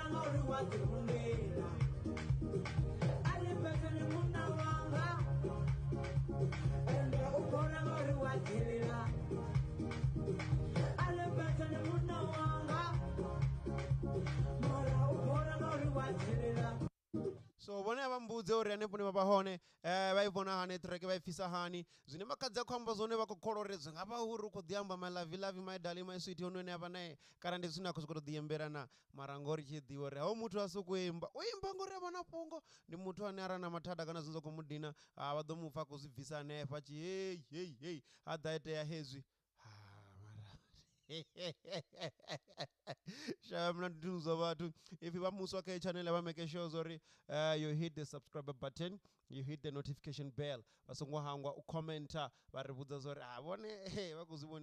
ngauri wa ḓirundela. A ri fhedze ndi munna wanga, ende u bora ngauri wa dzhelela. A ri fhedze ndi munna wanga, mara u bora ngauri wa dzhelela. So vhone a vha mbudze uri hanefho hune vha vha hone vha i vhona hani track, vha i pfisa hani. Zwine makhadzi a khou amba zwone vha khou kholwa uri zwi nga vha uri u khou ḓi amba my lovey lovey, my darling, my sweet, hono ane a vha nae, kana ndi zwine a khou sokou tou ḓi imbela na. Mara ngori tshi ḓivha uri hoyu muthu a sokou imba, u imba ngori a vha na fhungo. Ndi muthu ane arali na mathada kana zwine zwa khou mu dina, ha vha ḓo mu pfa a khou zwi bvisa hanefha tshi hei hei hei ha ḓa itea hezwi. Ha mara shaya mna ndithu vhathu. If vha muswa kha channel vha make sure uri you hit the subscribe button, you hit the notification bell. Vha songo hangwa u commenta vha ri vhudza uri ha vhone vha khou zwi vhona.